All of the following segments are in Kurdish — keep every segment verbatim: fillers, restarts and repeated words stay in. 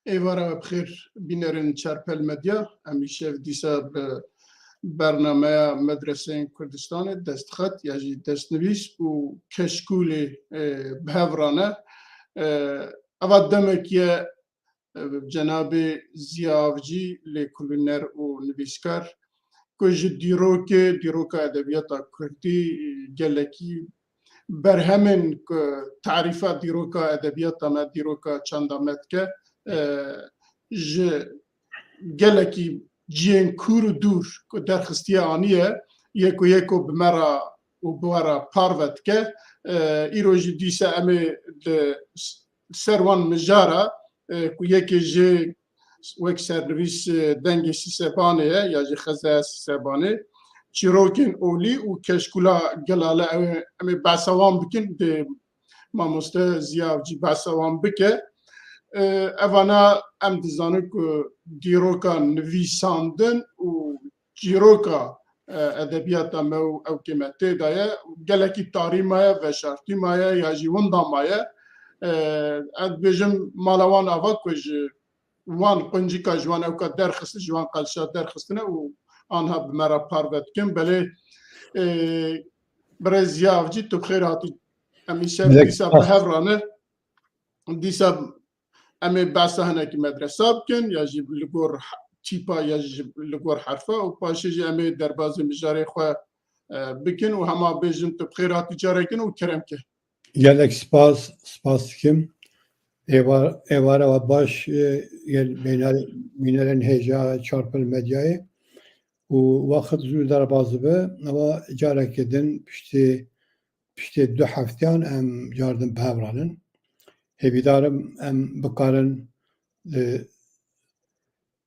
Êvara we bi xêr bînerên Çarpel Medya. Em îşev dîsa bi bernameya Medreseyên Kurdistanê, destxet ya jî destnivîs û keşkûlê, e, bi hev re ne. E, eva demek ye, e, cenabê Ziya Avcî, lêkolîner û nivîskar, ku ji dîrokê, dîroka edebiyata kurdî, gelekî berhemên ku tarîfa dîroka edebiyata me, dîroka çanda me dike, e, ji gelekî cihên kûr û dûr ku derxistiye aniye, yek û yek û bi me re û bi we re parve dike. E, îro jî dîsa em ê li ser wan mijara, e, ku yekê ji wek sernivîs, e, Dengê Sîsebanê ye ya jî Xezeya Sîsebanê, çîrokên olî û keşkûla Gelale, ew ê, em ê behsa wan bikin, dê mamoste Ziya Avcî behsa wan bike. E, evana em dizanin ku dîroka nivîsandin û çîroka, e, edebiyata me û ewkê me tê de ye. Gelekî tarî maye, veşartî maye ya jî winda maye. E, ez dibêjim mala wan ava ku ji wan quncika ji wan ewka derxist, ji wan qelşa derxistine û anha bi me re parve dikin. Belê, e, birêz Ziya Avcî, tu bi xêr hatî. Em îşev Gelek dîsa bi spas. Hev re ne. Dîsa em ê behsa hinekî medresa bikin, ya jî li gor he-, tîpa, ya jî li gor herfa û paşê jî em ê derbazê mijarê xwe, e, bikin û hema bêjin tu bi xêr hatî carekin û kerem ke. Gelek spas, spas dikim. Êvar-, êvara we baş, e, gel bîner-, bînerên hêja Çarpel Medyayê û wext zû derbas dibe, ewa carekê din piştî, piştî du hefteyan em cardin bi hev ranin. Hêvîdarim em bikarin, e,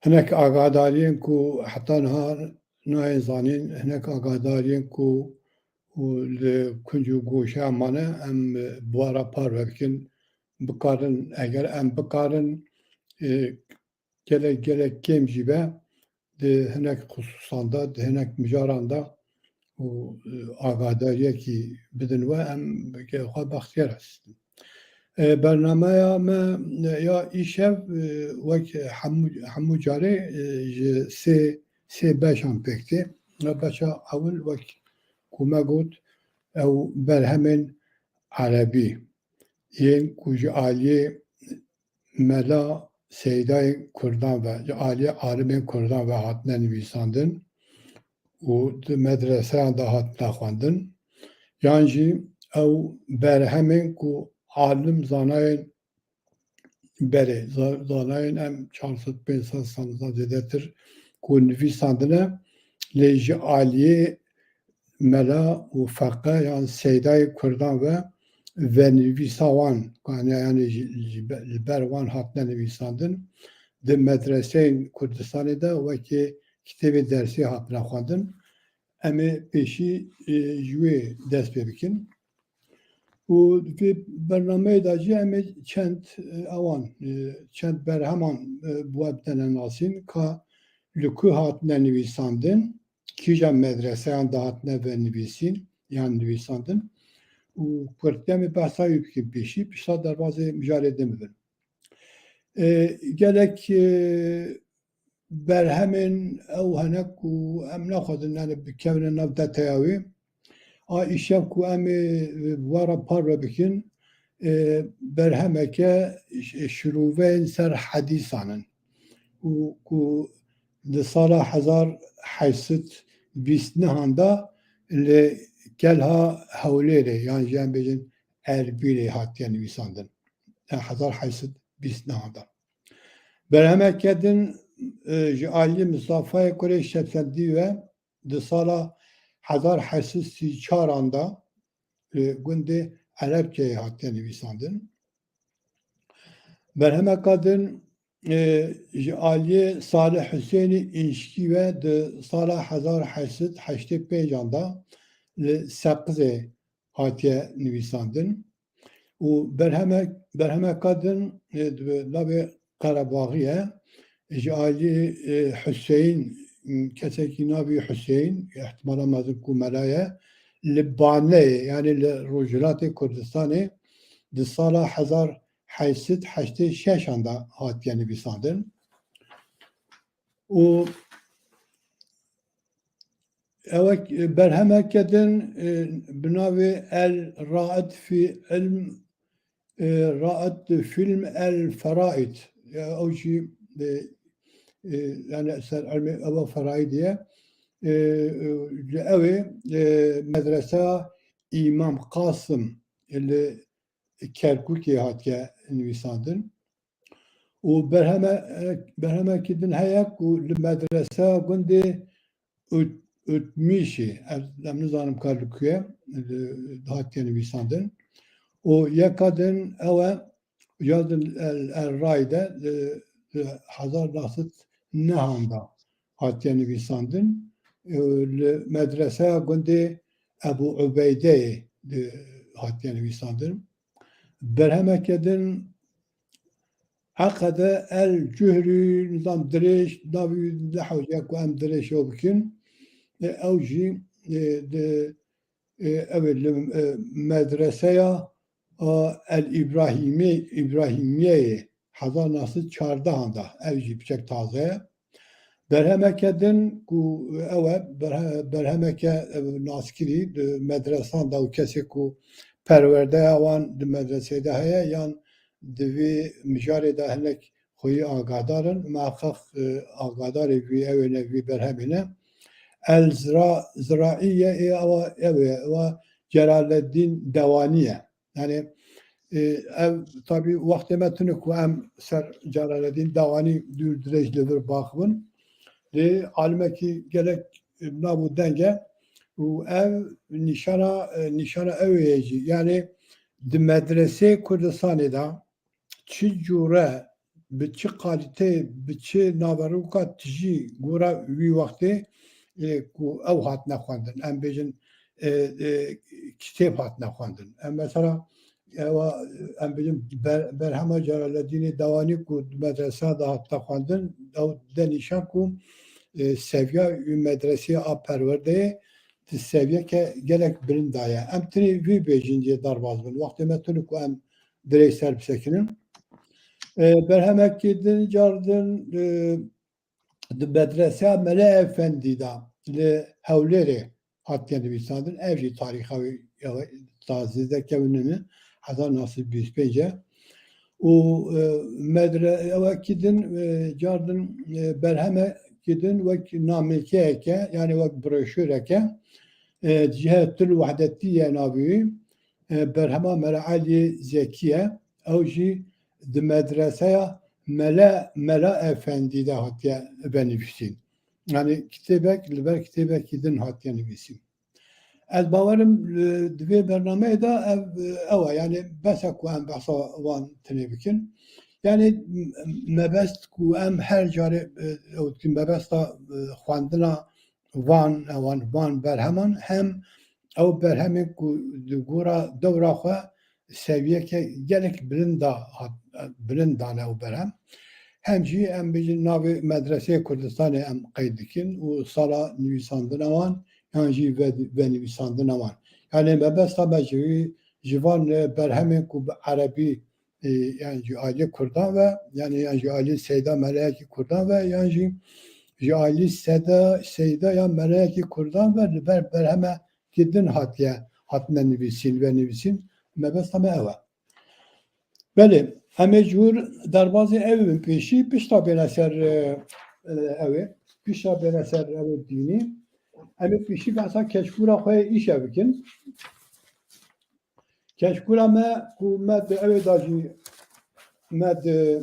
hinek agadariyên ku heta niha nayên zanîn, hinek agadariyên ku û li kunc û goşeya mane, em bi wan re parve bikin, bikarin, eger em bikarin, e, gelek, gelek kêm jî be, di hinek xisûsan de, di hinek mijaran de û, e, agadariyekî bidin we, em bi xwe bextiyar hesîtin. E, bernameya me, e, ya îşev, e, wek hemû, hemû carê, e, ji sê, sê beşan pêk tê. Ya beşa ewil wek ku me got, ew berhemên erebî yên ku ji aliyê mela seydayên kurdan ve, ji aliyê alimên kurdan ve hatine nivîsandin û di medreseyan de hatine xwendin, yan jî ew berhemên ku alim zanayên berê, za-, zanayên em çar sed pênc sed salidan zêdetir ku nivîsandine, lê ji aliyê mela û feqe yan seydayê kurdan ve venivîsa wan, yani, yani ji, ji be-, li ber wan hatine nivîsandin, di medreseyên Kurdistanê de wekî kitêbê dersî hatine xwendin. Em ê pêşî, e, ji wê dest pê bikin. Û di vê bernameyê de jî em ê çend, e, ewan, e, çend berheman, e, bi we bidene nasîn ka li ku hatine nivîsandin, kîja medreseyan de hatine venivîsîn yan nivîsandin û kurtî em ê behsa wî bikin pêşî, pişta derbazê mijarê din bibin. E, gelek, e, berhemên ew hene ku em naxwazin, yani, bikevine nav deteya wê. A îşev ku em ê, e, bi we re parve bikin, e, berhemeke ş-, şirûveyên ser hedîsan in û ku di sala hezar heşt sed bîst nihan de li Kelha Hewlêrê, yan jî em bêjin Erbîlê hatiye nivîsandin. Hezar heşt sed bîst nihan de. Berhemeke din, e, ji aliyê Mistafayê Kurê Şemsendî ve di sala hezar heşt sed sî çaran de li gundê Erebkeyê hatiye nivîsandin. Berhemeka din, e, ji aliyê Salih Husênî Înşkî ve di sala hezar heşt sed heştê pêncan de li Seqizê hatiye nivîsandin. Û berheme-, berhemeka din, e, di navê Qerebaxî ye. Ji alî, e, Huseyîn, kesekî navî Huseyîn, ihtimala mezin ku mela ye, li Baneyê, yanî li Rojhilatê Kurdistanê, di sala hezar heşt sed heştê şeşan de hatiye nivîsandin. Û ew ek-, berhemeke din, e, bi navê El Raid fi Ilm, e, Raid Film El Feraid. Ya, ew jî, e, e, yani ser ilmê ew feraidê ye. E, e, ew ê, e, medresa Îmam Qasim li Kerkûkê hatiye nivîsandin. Û berheme-, berhemekî din heye ku li medreseya gundê Ut-, Utmîşê, ez, em nizanim ka li ku ye, li, hatiye nivîsandin. Û yeka din ew e, ya din El, El Raide, li, li hezar neh sed nehan de hatiye nivîsandin. Û li medreseya gundê Ebû Ubeydeyê, li, hatiye nivîsandin. Berhemeke din Heqede El Cuhrî, nizam dirêj, navî nehewce ku em dirêj ew bikin. E, ew jî, e, di, e, ew ê li, e, medreseya, e, El Îbrahîmê, Îbrahîmiyeyê hezar neh sed çardehan de. Ew jî piçek taze ye. Berhemeke din ku ew e, berhe-, berhemeke, e, naskirî di medresan de û kesê ku perwerdeya wan di medresê de heye yan di vî mijarê de hinek xweyî agadar in, muheqeq, e, agadarê vî ew ê ne, vî berhemê ne. El Zira-, Ziraiye ê ewa, ew ê, ewa Celaleddîn Dewanî ye. Yani, e, ev tabî wextê me tune ku em ser Celaleddîn Dewanî dûr dirêj li vir baxibin. Lê alimekî gelek, e, nav û deng e û ev nîşana, e, nîşana ew ê jî. Yani di medresê Kurdistanê de çi cûre, bi çi kalîteyê, bi çi naveroka tijî gora wî wextê, e, ku ew hatine xwendin. Em bêjin, e, e, kitêb hatine xwendin. Em mesela, ewa, em bêjin ber-, berhema Celaleddînê Dewanî ku di medresa de hatine xwendin, ew de nîşan ku, e, seviya wî medresê a perwerdeyê di seviyeke gelek bilind de ye. Em tenê vî bêjin jê derbaz bin. Wextê me tune ku em dirêj ser bisekinin. E, berhemekî din car din, e, di medreseya Mele Efendî de li Hewlêrê hatiye nivîsandin. Ev jî tarîxa wî, ew, ta zêde kevin nîne, hezar neh sed bîst pênc e. Û, e, medre-, ewekî din, e, car din, e, berhemekî din wek namekeyeke, yani wek broşureke, e, Cihetul Wehdetî ye navê wî, e, berhema Mela Eliyê Zekî ye. Ew jî di medreseya Mele, Mela Efendî de hatiye venivîsîn. Yani kitêbek li ber kitêbekî din hatiye nivîsîn. Ez bawerim, e, di vê bernameyê de ev, e, ew e, yani bes e ku em behsa wan tenê bikin. Yani m-, mebest ku em her carê, e, ew dikin, mebesta, e, xwendina van, ewan, van berheman hem ew berhemên ku di gora dewra xwe seviyeke gelek bilind da hat, bilind dane ew berhem. Hem jî em bêjin navê medreseyê Kurdistanê em qeyd dikin û sala nivîsandina wan yan jî ve-, venivîsandina wan. Yani mebesta me ji wî, ji van, e, berhemên ku bi erebî, e, yan ji aliyê Kurdan ve, yani yan ji aliyê Seyda Meleyekî Kurdan ve, yan jî ji alî Seda, Seyda ya Meleyekî Kurdan ve li ber berhemekî din hatiye, hatine nivîsîn, venivîsîn. Mebesta me ew e. Belê, em ê ji wir derbazê ew bin pêşî, pişta bêne ser, e, e, ew ê, pişta bêne ser ew ê dînî. Em ê pêşî behsa keşkûra xwe yê îşe bikin. Keşkûra me ku me di ew ê de jî, me di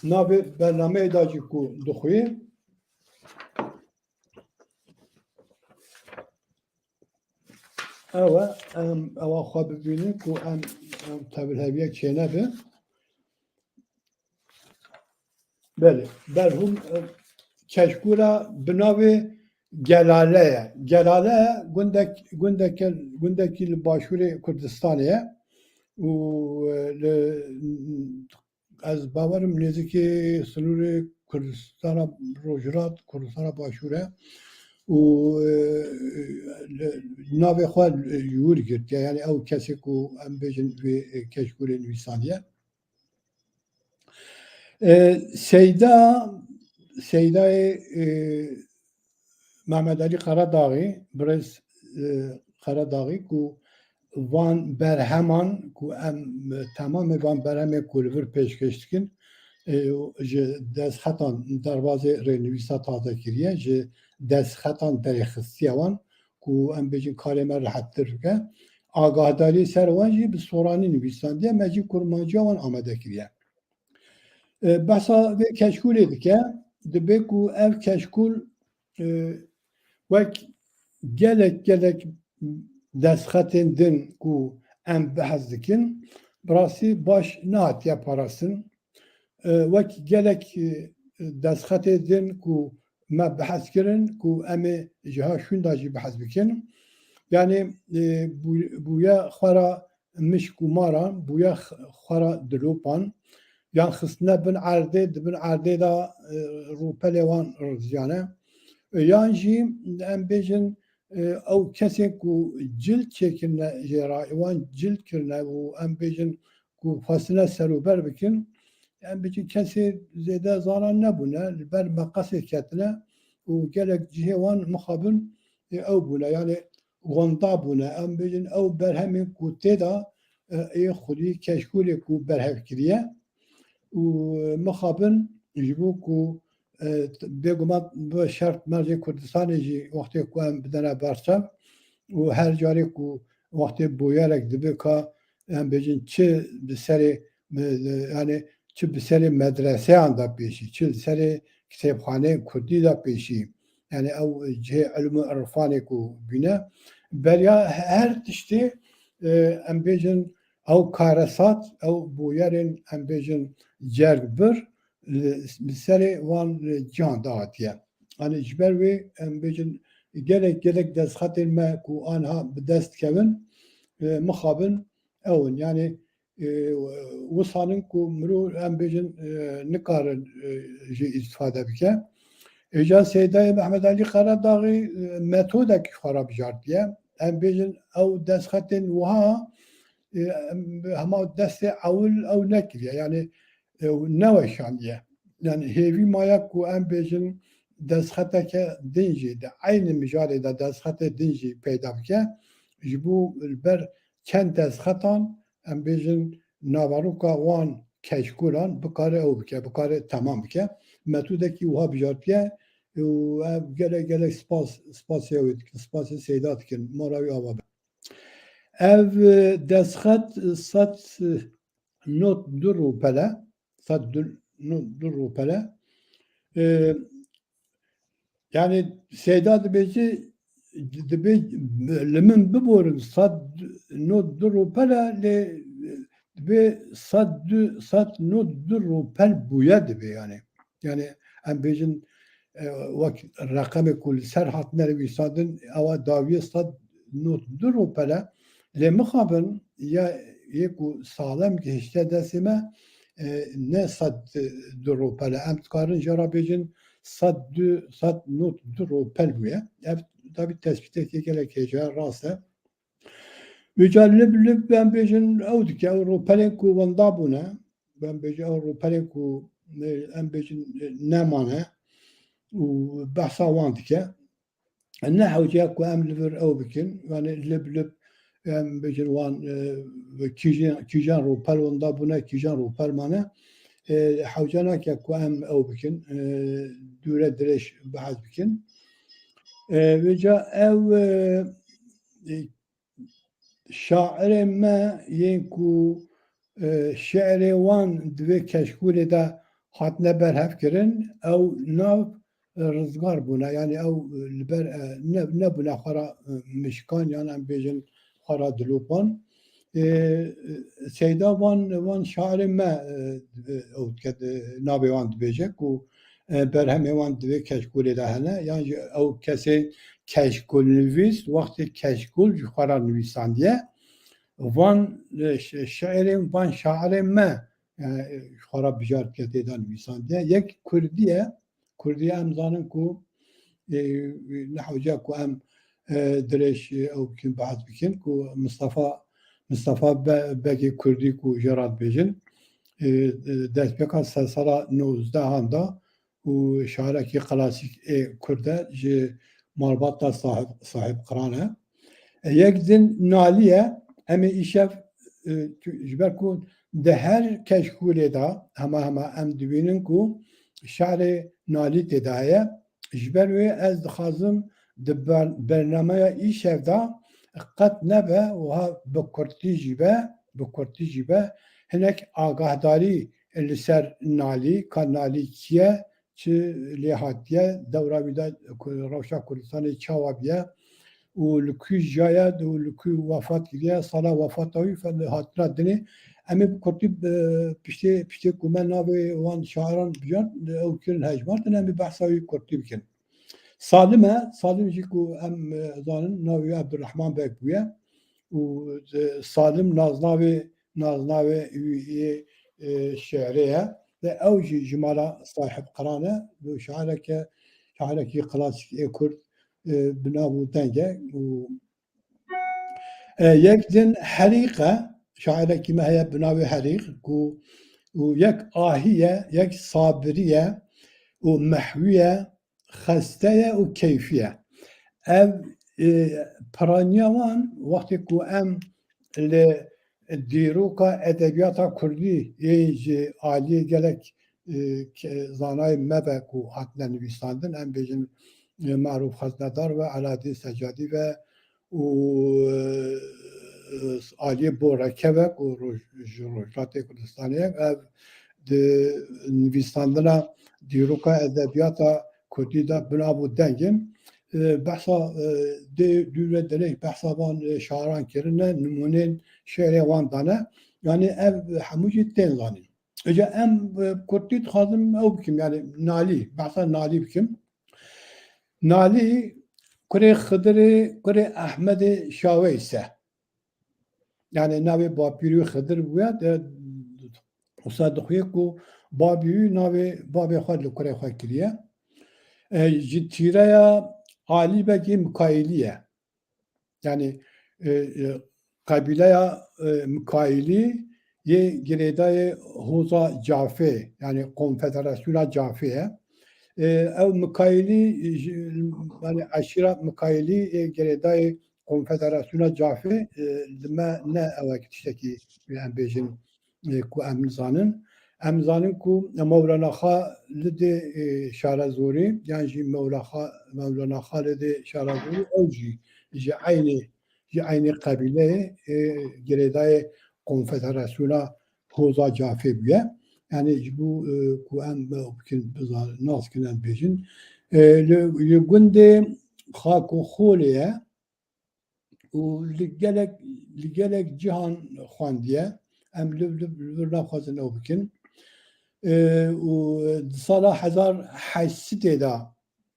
navê bernameyê de jî ku dixwî, ew e, em ewa xwe bibînin ku em, em tevlheviyek çênebe. Belê, berhûm, e, keşkûra bi navê Gelale ye. Gelale gundek, gundeke, gundekî li başûrê Kurdistanê ye û, e, li, ez bawerim nêzîkî sinûrê Kurdistana Rojhilat, Kurdistana Başûr e. û, e, li, navê xwe ji wir girtiye. Yani ew kesê ku em bêjin vê, e, keşkûlê nivîsandiye. E, Seyda, Seydayê, e, Mehmet Alî Karadağî, birêz, e, Karadağî ku van berheman ku em, e, temamê van berhemê ku li vir pêşkêş dikin, e, ji destxetan derbazê rênivîsa taze kiriye, ji destxetan derêxistiye wan ku em bêjin karê me rehettir bike. Agahdarî ser wan jî bi soranî nivîsandiye, me jî kurmanciya wan amade kiriye. E, behsa vê keşkûlê dike, dibe ku ev keşkûl, e, wek gelek gelek destxetên din ku em behs dikin, bi rastî baş nehatiye parastin. E, wek gelek, e, destxetê din ku me behs kirin ku em ê ji ha şûnda jî behs bikin. Yani, e, bû-, bûye xwe ra mişk û maran, bûye x-, xwe ra dilopan, yan xistine bin erdê, di bin erdê de, e, rûpelê wan riziyane. E, yan jî em bêjin, e, ew kesên ku cil çêkirine jê re, wan cil kirine û em bêjin ku xwestine serûber bikin, em bêjin kesê zêde zaran nebûne, li ber meqesê ketine û gelek cihê wan mixabin, e, ew bûne. Yani wenda bûne. Em bêjin ew berhemên ku tê de, e, ê xwedî keşkûlê ku berhev kiriye û mixabin ji bo ku, e, bêguman bi şert mercên Kurdistanê jî wextê ku em bidene berçav û her carê ku wextê bûyerek dibe ka em bêjin çi bi serê, e, yani çi bi serê medreseyan de pêşî, çi bi serê kitêbxaneyên Kurdî de pêşî, yani ew cihê ilm û irfanê ku bîne, beriya her tiştê, e, em bêjin ew karesat, ew bûyerên em bêjin cerg bir li, li serê wan cihan de hatiye. Yani ji ber wê em bêjin gelek gelek destxetên me ku anha bi dest dikevin, e, mixabin ew in. Yani, e, wisanin ku mirov em bêjin, e, nikarin, e, jê îstifade bike. Êca Seydayê Mehmet Alî Karadağî, e, metodekî xwe re bijartiye. Em bêjin ew destxetên wiha, e, em, hema destê ewil ew nekiriye. Yani, e, neweşandiye. Yani hêvî maye ku em bêjin destxeteke din jî, di eynî mijarê de destxetê din jî peyda bike. Ji bo li ber çend destxetan, em bêjin, naveroka wan keşkûlan bikare ew bike, bikare temam bike. Metodekî wiha bijartiye û ev gelek gelek spas, spasê ew dikin, spasê Seyda dikin, mala wî ava be. Ev, e, destxet sed nod du rûpel e, sed nod du rûpel e. E, yani Seyda dibêje, dibê li min biborin sed nod du rûpel e, lê dibê sed du, sed nod du rûpel bûye dibe yani. Yani em bêjin, e, wek reqemê ku li ser hatine nivîsandin, ewa dawiyê sed nod du rûpel e. Lê mixabin ya yê ku salem gihişte destê me, e, ne sed du rûpel e. Em dikarin jê re bêjin sed du, sed nod du rûpel bûye. Ev tabî tespîtekê gelek hêja rast e. Vêca lib lib em bêjin ew dike, ew rûpelên ku wenda bûne, em bêjin ew rûpelên ku, e, em bêjin, e, nemane û behsa wan dike. Ne hewce ku em li vir ew bikin, yani lib lib em bêjin wan, e, kîjan, kîjan rûpel wenda bûne, kîjan rûpel mane. E, hewce nake ku em ew bikin, e, dûre dirêj behs bikin. E, vêca ew, e, e, şairên me yên ku, e, şi'rê wan di vê keşkûlê de hatine berhevkirin, ew nav, e, rizgar bûne. Yani ew, e, li ber, e, ne, nebûne xwe ra, e, mişkan, yan em bêjin xwe ra dilopan. E, e, Seyda van, van şairên me, e, e, ew dike, e, navê wan dibêje ku, e, berhemê wan di vê keşkûlê de hene, yan jî ew kesê keşkûlnivîs wextê keşkûl ji xwe re nivîsandiye, van, e, şi-, şiirên van şairên me, e, ji xwe re bijartiye tê de nivîsandiye. Yek kurdî ye, kurdî em zanin ku, e, nehewca ku em, e, dirêj, e, ew bikin, behs bikin ku Mistefa, Mistefa Be-, Begê Kurdî ku jê re dibêjin, e, e, destpêka sedsala nozdehan de û şairekî klasîk ê Kurd e, ji malbata sahib, sahibqiran e. E, yek din Nalî ye. Em ê îşev, e, tu, ji ber ku di her keşkûlê de hema hema em dibînin ku şerê Nalî tê de heye. Ji ber wê ez dixwazim di ber-, bernameya îşev de qet nebe wiha bi kurtî jî be, bi kurtî jî be, hinek agahdarî li ser Nalî, ka Nalî kî ye, çi lê hatiye, dewra wî de ku-, rewşa Kurdistanê çawa bûye û li ku jiyaye û li ku wefat kiriye, sala wefata wî fe-, hatina dinê. Em ê bi kurtî bi piştê, piştê ku me navê wan şairan bijart, ew kirin hejmartin, em ê behsa wî kurtî bikin. Salim e, Salim jî ku em, e, zanin, navê wî Abdurrahman Beg bûye û, e, Salim naznavê, naznavê wî yê, e, şiirê ye. Ve ew jî ji mala sahibqiran e. Bi şaireke, şairekî klasîk ê Kurd, e, bi nav û deng e û, e, yek din Herîq e. Şairekî me heye bi navê Herîq ku û yek ahî ye, yek sabirî ye û mehwî ye, xeste ye û keyfî ye. Ev, e, piraniya wan wextê ku em li dîroka edebiyata kurdî yên ji aliyê gelek, e, ke-, zanayê me ve ku hatine nivîsandin, em bêjin, e, Merûf Xeznedar ve, Eladîn Secadî ve û, e, aliyê Boreke ve ku roj-, ji Rojhilatê Kurdistanê ye, ev di nivîsandina dîroka edebiyata kurdî de bi nav û deng in. E, behsa, e, dê dû ve derê behsa van, e, şairan kirine, nimûnên şiirê wan dane. Yanî ev hemû jî tên zanîn. Îca em, e, kurtî dixwazim ew bikim, yanî Nalî, behsa Nalî bikim. Nalî kurê Xidirê, kurê Ehmedê Şaweys e. Yanî navê bapîrî wî Xidir bûye, de, wisa dixuye ku babî wî navê babê xwe li kurê xwe kiriye. E, ji tîreya Alî Begê Mikaîlî ye. Yanî, e, e, qebîleya, e, Mikaîlî yê girêdayê Hoza Cafê, yanî Konfederasyona Cafê ye. E, ew Mikaîlî, e, ji, yanî eşîra Mikaîlî yê girêdayê Konfederasyona Cafê, e, li me ne ew e tiştekî em bêjin, e, ku em nizanin. Em zanin ku Mewlana Xalidê, e, Şarezorî, yan jî Mewla Xa-, Mewlana Xalidê Şarezorî, ew jî ji eynî, ji eynî qebîleyê, e, girêdayê Konfederasyona Hoza Cafê bûye. Yanî ji bo, e, ku em, e, bikin, bizan-, nas kin, em bêjin. E, li, li gundê Xakoxolê ye, û li gelek, li gelek cihan xwendiye. Em li, li, li vir naxwazin ew bikin. E, û di sala hezar heşt sedê de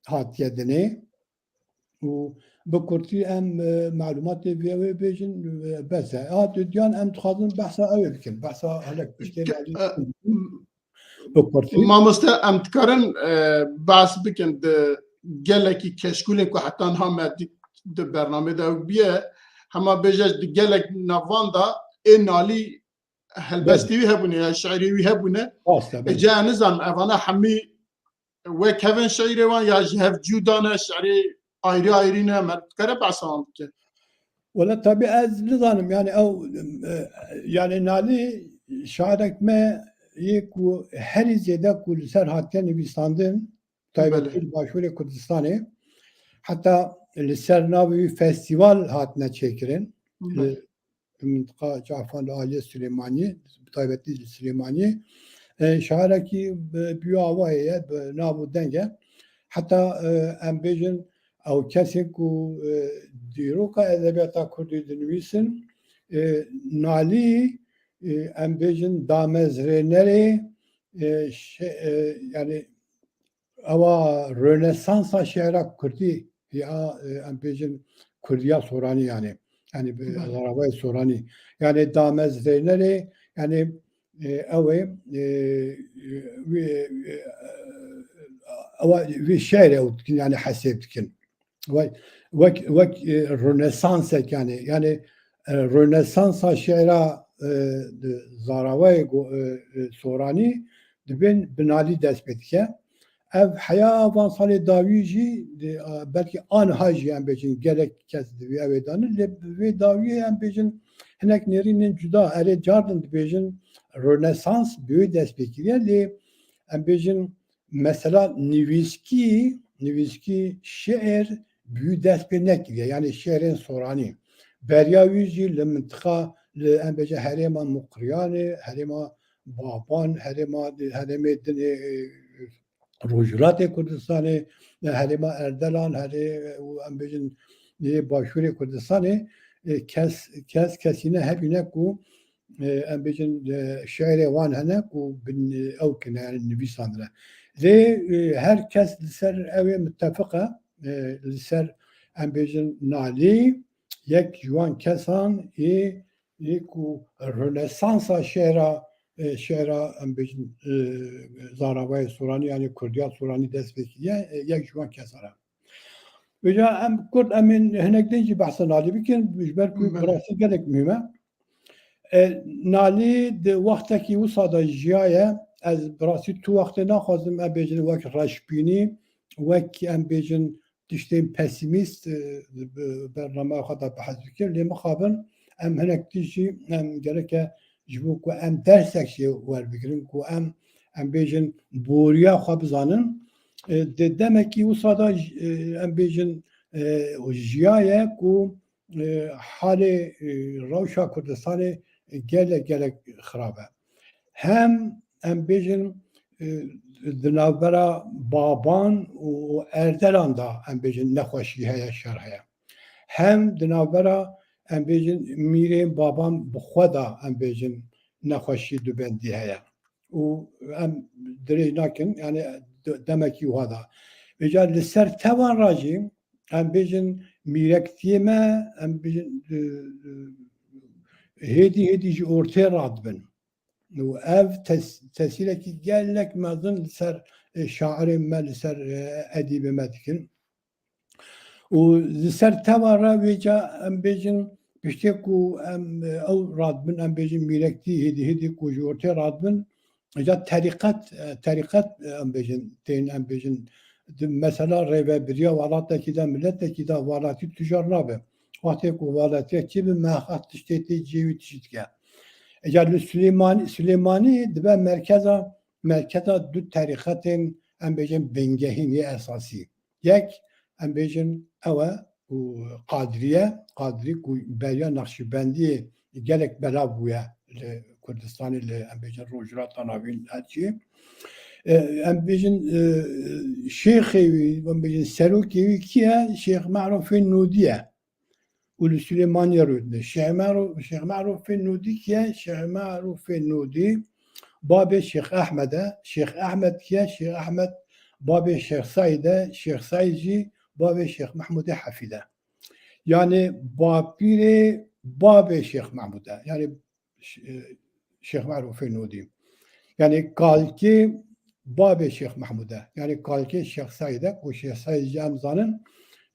hatiye dinê. Û bi kurtî em, e, malûmatê vê wê bêjin, e, bes e. Ha, tu diyan em dixwazin behsa ew ê bikin. Behsa hinek piştê Ke-, e, bi kurtî. Mamoste, em dikarin, e, behs bikin di gelekî keşkûlên ku heta niha me dît di bernamê de ew bûye, hema bêje di gelek navan de ê Nalî helbestê Belê. wî hebûne ya şiirê wî hebûne. Rast e, belê. Êca ez nizanim evana hemî wek hev in şiirê wan ya ji hev cuda ne, şiirê ayrî ayrî ne, me dikare behsa wan bike. Wele tabî ez nizanim, yani ew, e, yani Nalî şairek me yê ku herî zêde ku li ser hatiye nivîsandin, taybetî Belê. li Başûrê Kurdistanê, heta li ser navê wî festîval hatine çêkirin. Belê. Li mintiqa Cafan li aliyê Silêmaniyê, bi taybetî li Silêmaniyê. E, şairekî bi, bi wî awayê ye, bi nav û deng e. Heta, e, em bêjin, ew kesên ku, e, dîroka edebiyata kurdî dinivîsin, e, Nalî, e, em bêjin damezrênerê, e, şe-, e, yani ewa Rönesansa şiira kurdî ya, e, em bêjin kurdiya soranî yani. Yani bi Belê. zaravayê soranî. Yani damezrênerê, yani, e, ew ê, e, wî, e, ewa vê şi'rê ew dikin, yani hesêb dikin. Wek, wek, wek, e, Rönesansek yani, yani, e, Rönesansa şi'ra, e, di Zarawayê go-, e, e, Soranî dibên bi Nalî dest pê dike. Ev heya van salê dawî jî, di, a, belkî aniha jî em bêjin gelek kes di vê ew ê de ne, lê bi vê dawiyê em bêjin hinek nêrînên cuda, erê cardin dibêjin Rönesans bi wê dest pê kiriye, lê em bêjin mesela nivîskî, nivîskî şi'r bi wî dest pê nekiriye, yani şi'rên Soranî. Beriya wî jî li mintiqa, li em bêjin herêma Muqriyanê, herêma Baban, herêma, herêmê din ê, e, Rojhilatê Kurdistanê, e, herêma Erdelan, herê, û em bêjin, ê, Başûrê Kurdistanê, e, kes, kes, kesî ne hebîne ku, e, em bêjin, e, şi'rê wan hene ku bin, e, ew kine, yani nivîsandine. Lê, e, her kes li ser ew ê mitefiq e, e, li ser em bêjin Nalî yek ji wan kesan ê, ê ku Rönesansa şi'ra, e, şi'ra em bêjin, e, Zaravayê Soranî, yani Kurdiya Soranî dest pê kiriye, e, yek ji wan kesan e. Vêca em Kurd em ên hinek din jî behsa Nalî bikin, ji ber ku bi rastî gelek muhîm e. E, Nalî di wextekî wisa de jiyaye, ez bi rastî tu wextê naxwazim em bêjin wek reşbînî, wek em bêjin tiştên pesîmîst, e, bi bernameya xwe de behs bikir, lê mixabin em hinek tişt jî em gereke ji bo ku em dersek jê werbigirin, ku em, em bêjin boriya xwe bizanin. E, di demekî wisa de, e, em bêjin, e, jiyaye ku, e, halê, e, rewşa Kurdistanê gelek, gelek xirab e. Hem em bêjin, e, di navbera Baban û Erdelan de em bêjin nexweşî heye, şer heye. Hem di navbera em bêjin mîrên Baban bi xwe de em bêjin nexweşî dubendî heye. Û em dirêj nakin, yani de-, demekî wiha da. Vêca li ser tevan re jî em bêjin mîrektiyê me, em bêjin, e, e, hêdî hêdî ji ortê radibin. Û ev tes-, tesîrekî gelek mezin li ser, e, şairên me, li ser, e, edîbê me dikin. Û li ser teva re vêca em bêjin, piştê ku em, e, ew radibin, em bêjin mîrektî hêdî hêdî ku ji ortê radibin, ca terîqet, e, terîqet, e, em bêjin, tên em bêjin, di mesela rêvebiriya welatekî de, miletekî de welatî tujar nabe. Wextê ku welatiya çê bi meqat tiştê tê cihê wî tişt dike. Eca li Silêmanî, Silêmanî dibe merkeza, merkeza du terîqetên em bêjin bingehîn yê esasî. Yek, em bêjin ew e û Qadiriye, Qadirî ku beriya Naqşîbendiyê gelek belav bûye li Kurdistanê, li, em bêjin, Rojhilata Navîn, her çi. E, em bêjin, e, şêxê wî, em bêjin serokê wî kî ye? Şêx Merûfê Nûdî ye. Û li Silêmaniyê rûdine. Şêx Merû-, Şêx Merûfê Nûdî kî ye? Şêx Merûfê Nûdî babê Şêx Ehmed e. Şêx Ehmed kî ye? Şêx Ehmed babê Şêx Seîd e. Şêx Seîd jî babê Şêx Mehmûdê Hefîd e. Yani bapîrê babê Şêx Mehmûd e. Yani Ş-, e, Şêx Merûfê Nûdî. Yani kalkê babê Şêx Mehmûd e. Yani kalkê Şêx Seîd e. Ku Şêx Seîd jî em zanin,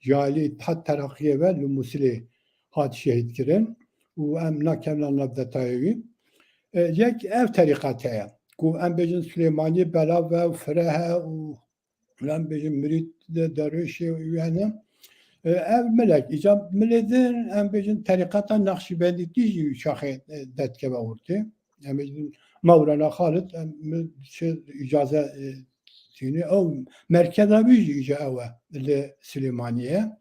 ji alî Îttihat Teraqiyê ve li Mûsilê hat şehîd kirin. Û em nakevna nav detayê wî. E, yek ev terîqet heye. Ku em bêjin Silêmaniyê belav e û fireh e û em bêjin mirîd de derwêşê wî hene. E, ev milek, îca milê din em bêjin terîqeta Naqşîbendîtî jî şaxê, e, derdikeve ortê. Em bêjin Mewlana Xalid, em mi-, çi îcaze, e, tînî, ew merkeza wî jî îca ew e li Silêmaniyê.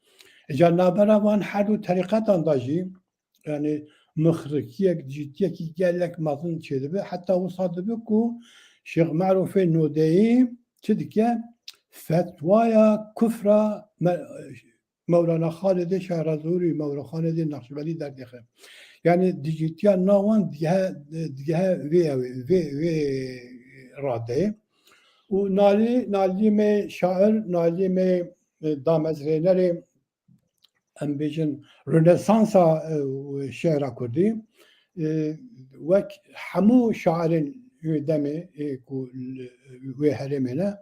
Îca navbera van her du terîqetan de jî, yani mixrikiyek, cîtiyekî gelek mezin çêdibe. Heta wisa dibe ku Şêx Merûfê Nûdeyî çi dike? Fetwaya kufra Me-, Mewlana Xalidê Şehrazûrî, Mewla Xalidê Naqşbendî derdêxe. Yani di cîtiya nawan digehe, digehe vê, vê, vê radeyê. Û Nalî, Nalî me şair, Nalî me, e, damezrênerê em bêjin, Rönesansa, e, şi'ra kurdî, e, wek hemû şairên wê demê, e, ku li wê herêmê ne,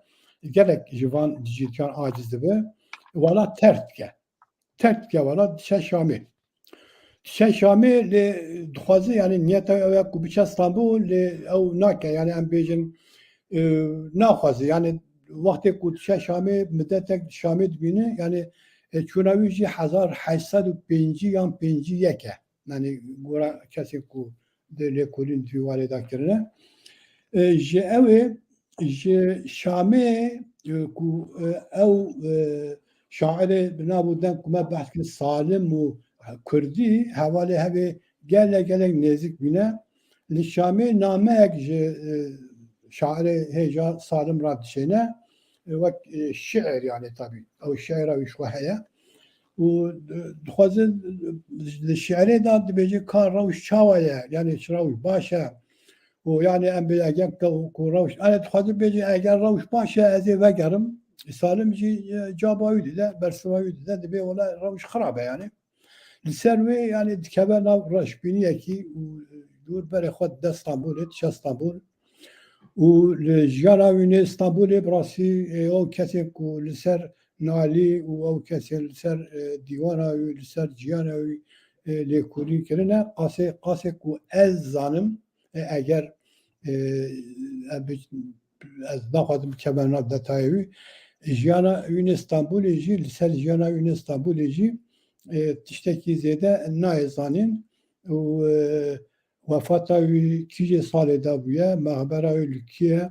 gelek ji van dijîtiyan aciz dibe. Wala terk dike. Terk dike wala, diçe Şamê. Diçe Şamê lê dixwaze, yani niyeta ew e ku biçe Stenbul, lê ew nake, yani em bêjin, e, naxwaze. Yani wextê ku diçe Şamê, midetek Şamê dibîne, yani, e, çûna wî jî hezar heşt sed û pêncî yan pêncî yek e. Yani gora kesên ku di lêkolîn di vî warê de kirine. E, ji ew ê, ji Şamê, e, ku, e, ew, e, şairê bi nav û deng ku me behs kir, Salim û Kurdî, hevalê hevê gelek gelek nêzik bîne. Li Şamê nameyek ji, e, şairê hêja Salim re dişêne, e, wek, e, şiir, yani tabî. Ew şiira wî ji xwe heye. Û, e, dixwaze, e, li şiirê de dibêje ka rewş çawa ye, yani çi rewş baş e. Û yani em bê eger ku, ku rewş, yani dixwaze bêje eger rewş baş e, ez ê vegerim. Salim jî, e, caba wî dide, bersiva wî dide, dibê wela rewş xirab e yani. Li ser wê, yani, dikeve nav reşbîniyekî û dûr berê xwe dide Stenbolê, diçe Stenbol. Û li jiyana wî nê Stenbolê bi rastî, e, ew kesên ku li ser nalî û ew kesên li ser, e, dîwana wî, li ser jiyana wî, e, lêkolîn kirine, qasê, qasê ku ez zanim, e, eger, e, em bi ez naxwazim bikevim nav detayê wî. Jiyana wî nê Stenbolê jî, li ser jiyana wî nê Stenbolê jî, e, tiştekî zêde nayê zanîn û, e, wefata wî kîjê salê de bûye, mexbera wî li kî ye,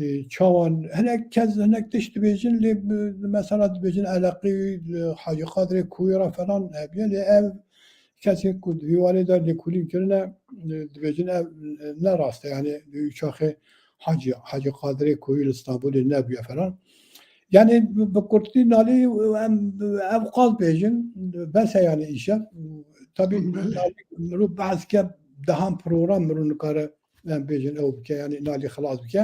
e, çawan, hinek kes, hinek tişt dibêjin, lê, e, mesela dibêjin eleqî wî li Hacî Qadirê Koyî re falan hebûye, lê ev kesên ku di vî warê de lêkolîn kirine, e, dibêjin ev, e, ne rast e, yani di wî çaxê Hacî, Hacî Qadirê Koyî li Stenbolê nebûye falan. Yani bi, bi kurtî nalî em ev qal bêjin, bes e yani îşev. Tabî Belê. Nalî mirov behs ke dehan program mirov nikare em bêjin ew bike, yani nalî xilas bike.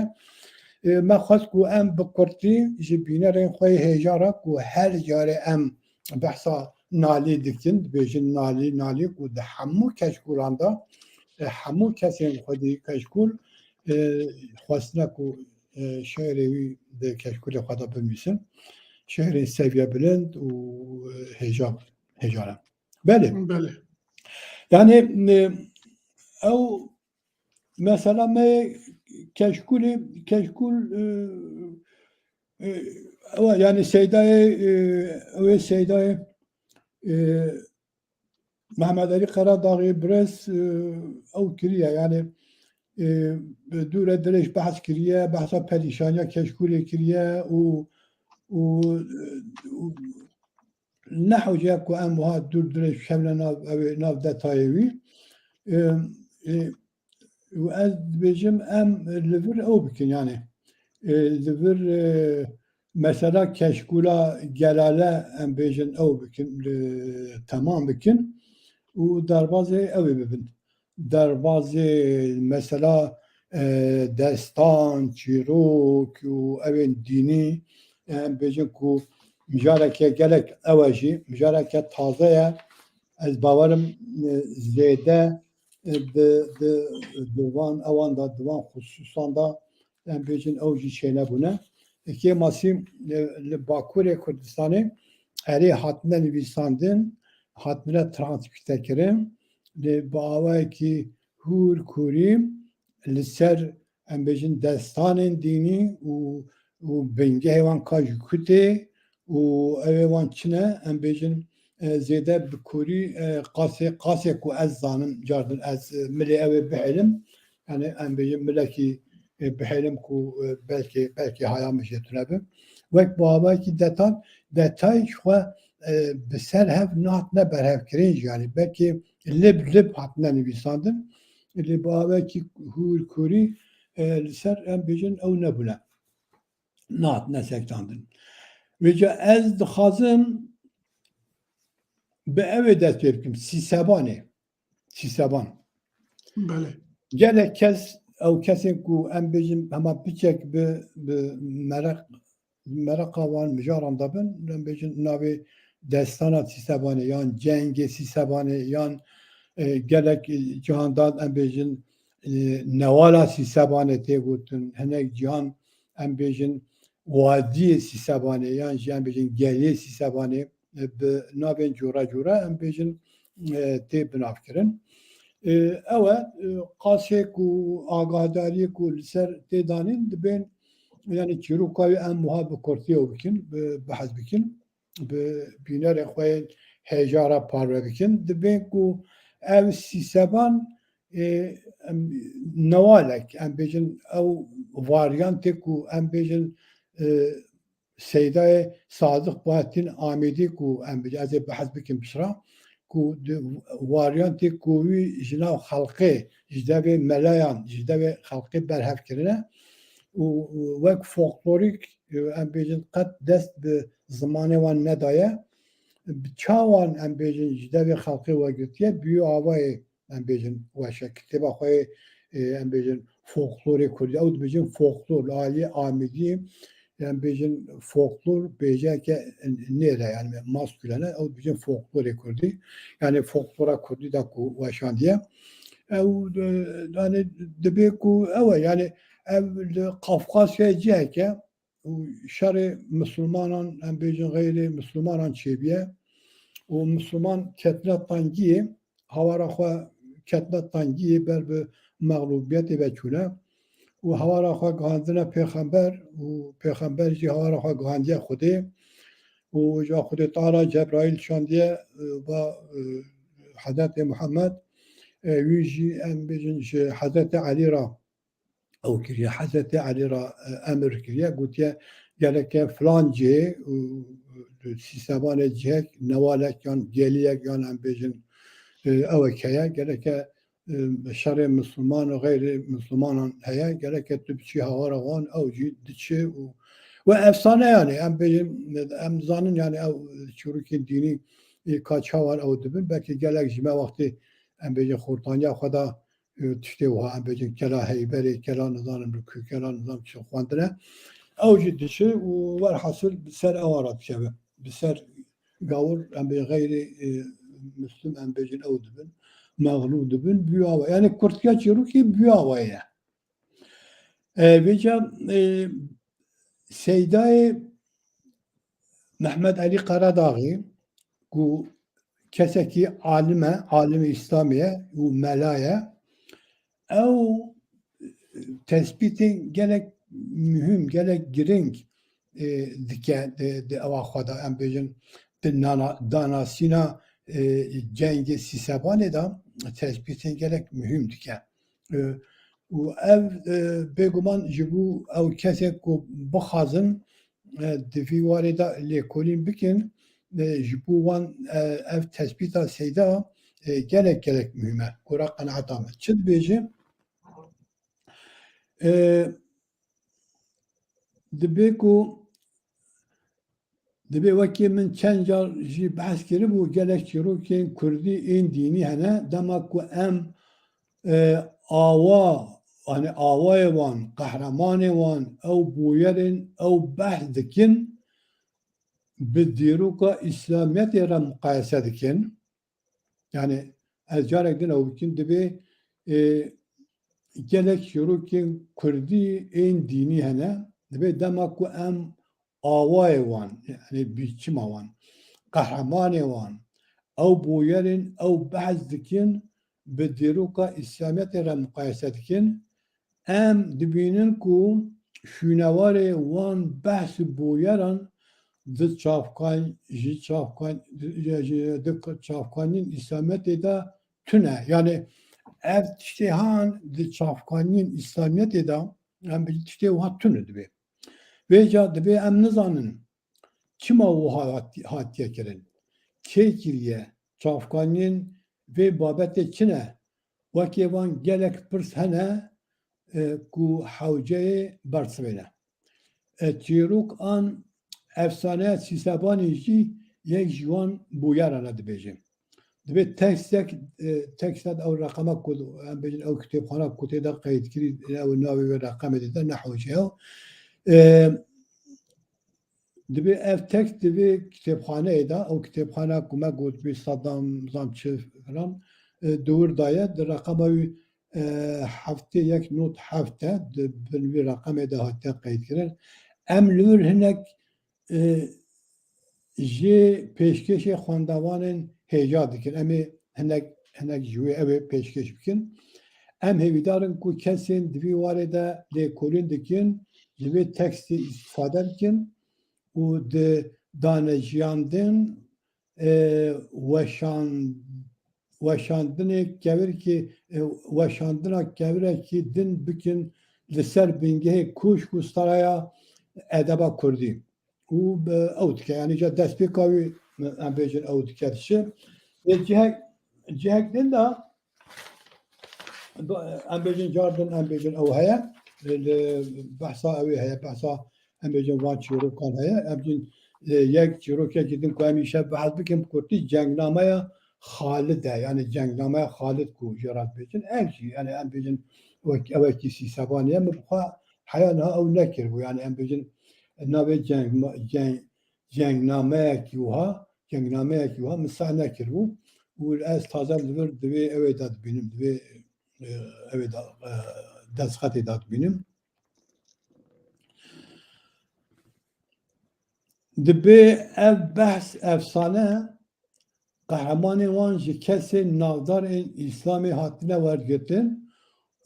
E, me xwest ku em bi kurtî ji bînerên xwe yê hêja re ku her carê em behsa nalî dikin, dibêjin nalî, nalî ku di hemû keşkûlan de, e, hemû kesên xwedî keşkûl, e, xwestine ku, e, şehrê wî di keşkûlê xwe de binivîsin. Şehrên seviye bilind û, e, hêja, hêja ne. Belê. Belê. Yani, e, ew mesela me keşkûlê, keşkûl, e, e, ew, yani Seydayê, e, ew ê Seydayê, e, Mehmet Elî Qeradaxî birêz, e, ew kiriye, yani, e, dûre dirêj behs kiriye, behsa perîşaniya keşkûlê kiriye û, û, û ne hewce ye ku em wiha dûr dirêj bikevine nav, ew ê nav detayê wî. E, e, û ez dibêjim em li vir ew bikin, yani, e, li vir, e, mesela keşkûla Gelale em bêjin ew bikin, e, temam bikin û derbazê ew ê bibin. Derbazê mesela, e, destan, çîrok û ew ên dînî, em bêjin ku mijareke gelek ew e jî, mijareke taze ye. Ez bawerim, e, zêde, e, di, di, di van ewan de, di van xusûsan de, em bêjin ew jî çênebûne. Kêmasî, e, li Bakurê Kurdistanê erê hatine nivîsandin, hatine transkrîte kirin. Lê bi awayekî hûr kûrî li ser, em bêjin, destanên dînî û, û bingehê wan ka ji ku tê û ew ê wan çi ne, em bêjin, e, zêde bi kûrî, e, qasê, qasê ku ez zanim, cardin ez, e, milê ew ê bihêlim. Yani em bêjin milekî, e, bihêlim ku, e, belkî, belkî haya min jê tune be. Wek bi awayekî detal, detay ji xwe, e, bi ser hev nehatine berhevkirin jî, yani belkî lib lib hatine nivîsandin. Lê bi awayekî hûr kûrî, e, li ser em bêjin ew nebûne. Nehatine sektandin. Vêca ez dixwazim bi ew ê dest pê bikim. Sîsebanê. Sîseban. Belê. Gelek kes, ew kesên ku em bêjin hema piçek bi, bi meraq, meraqa wan mijaran de bin, em bêjin navê destana Sîsebanê yan cengê Sîsebanê yan, e, gelek, e, cihandan em bêjin, e, newala Sîsebanê tê gotin. Hinek cihan em bêjin wadiyê Sîsebanê yan jî em bêjin geliyê Sîsebanê, e, bi navên cûre cûre em bêjin, e, tê binavkirin. E, ew e, e, qasê ku agahdariyê ku li ser tê danîn dibên, yani çîroka wî em wiha bi kurtî ew bikin, bi, behs bikin, bi bînerê xwe yên hêja re parve bikin. Dibên ku ev Sîseban, e, em, newalek, em bêjin ew varyantê ku em bêjin, e, Seydayê Sadiq Bahattin Amêdî ku em bêjin, ez ê behs bikim piştre, ku di varyantê ku wî ji nav xelqê, ji devê melayan, ji devê xelqê berhev kirine û wek folklorîk, e, em bêjin qet dest bi zimanê wan nedaye. Bi çawan em bêjin ji devê xelqê wegirtiye, bi wî avayê em bêjin weşe. Kitêba xwe yê, e, em bêjin folklorê kurdî, ew dibêjin folklor, li aliyê Amêdiyê, em bêjin folklor bêjeyeke nêr e, yani maskülen e, ew dibêjin folklorê kurdî. Yani folklora kurdî de ku weşandiye. Ew, e, yani dibê ku ew e, yani ev li Qafqasyayê ciheke û şerê misilmanan, em bêjin xeyrê misilmanan çêbiye û misilman ketine tengiyê, hawara xwe ketine tengiyê ber bi mexlûbiyetê ve çûne û hawara xwe gihandine pêxember û pêxember jî hawara xwe gihandiye Xwedê û ji Xwedê Teala Cebraîl şandiye, e, va, e, Hezretê Muhammed, e, wî jî em bêjin ji Hezretê Elî re ew kiriye. Hezretê Elî re, e, emir kiriye, gotiye, gereke filan cihê û, û Sîsebanê cihek, newalek yan geliyek yan em bêjin, e, ewek heye, gereke, e, şerê misilman û xeyrê misilmanan heye, gereke tu biçî hawara wan, ew jî diçe û, we efsane yani, em bêjin, em zanin yani ew çîrokên dînî, e, ka çawan ew dibin, belkî gelek ji me wextê em bêjin xortaniya xwe de e, tiştê wiha, em bêjin kela Heyberê, kela nizanim li ku, kela nizam çi xwendine. Ew jî diçe û werhasil bi ser ewan re dikeve. Bi ser gawir, em bê xeyrê, e, Muslim, em bêjin ew dibin. Mexlûb dibin, bi wî awa. Yani kurtiya çîrokê bi wî awa ye. E, vêca, e, Seydayê Mehmet Elî Karadağî ku kesekî alim e, alimê Îslamê ye û mela ye, ew tespîtên gelek muhîm, gelek girîng, e, dike di, di ewa xwe de, em bêjin, di nana-, danasîna, e, cengê Sîsebanê de tespîtên gelek muhîm dike. E, û ev, e, bêguman ji bo ew kesên ku bixwazin, e, di vî warê de lêkolîn bikin, e, ji bo wan, e, ev tespîta Seyda, e, gelek, gelek muhîm e. Gora qenaeta min. Çi dibêje? E, dibê ku Dibê wekî min çend car jî behs kiribû, gelek çîrokên kurdî ên dînî hene. Dema ku em, e, awa, yani awayê wan, qehremanê wan, ew bûyerên, ew behs dikin, bi dîroka Îslamiyetê re muqayese dikin. Yani ez carek din ew bikim, dibê, e, gelek çîrokên kurdî ên dînî hene. Dibê dema ku em awayê wan, yani bîçima wan, qehremanê wan, ew bûyerên ew behs dikin, bi dîroka Îslamiyetê re muqayese dikin, em dibînin ku şûnewarê wan behs û bûyeran di çavkan-, ji çavkan-, ji, ji, di çavkaniyên Îslamiyetê de tune. Yani ev tiştê han di çavkaniyên Îslamiyetê de, em bi tiştê wiha tune dibê. Vêca dibê em nizanin çima wiha hat-, hatiye kirin, kê kiriye, çavkaniyên vê babetê çi ne? Wekê van gelek pirs hene, e, ku hewceyê bersivê ne. E, çîrok an efsaneya Sîsebanê jî yek ji wan bûyeran e dibêje. Dibê tekstek, e, tekstek ew reqema ku em bêjin ew kitêbxana ku tê de qeydkirî, ew navê wê reqemê dide, ne hewce ye. E, Dibê ev tekst di vê kitêbxaneyê de, ew kitêbxana ku me got bî sedam zam çi filan, e, di wir de ye, di reqema wî, e, heftê yek not heft e, di bin vî reqemê de hatiye qeydkirin. Em li wir hinek, e, ji pêşkêşê xwendevanên hêja dikin. Em ê hinek, hinek ji wê ew ê pêşkêş bikin. Em hêvîdar in ku kesên di vî warê de lêkolîn dikin, ji vê tekstê îstîfade bikin û di danejiyandin, e, weşan-, weşandinê kevirkî, e, weşandina kevirekî din bikin li ser bingehê kûşk û staraya edeba kurdî. Û, e, ew dike, yanî ca destpêka wî, em bêjin ew dike dişi. Lê cihek, cihek din de, em bêjin car din, em bêjin ew heye, li behsa ew ê heye, behsa em bêjin van çîrokan heye. Em bêjin, e, yek çîrokekî din ku em îşev behs bikin, bi kurtî Cengnameya Xalid e, yanî Cengnameya Xalid ku jê re dibêjin, ev jî, yanî em bêjin wek, ewekî sîsevanî ye, min bi xwe heya niha ew nekiribû, yanî em bêjin navê ceng, ceng, cengnameyekî wiha, cengnameyekî wiha min seh nekiribû û ez taze li vir divê ew ê de dibînim, divê, e, ew ê de, e, destxetê de dibînim. Dibê ev behs efsane qehremanên wan ji kesên navdar ên Îslamê hatine wergirtin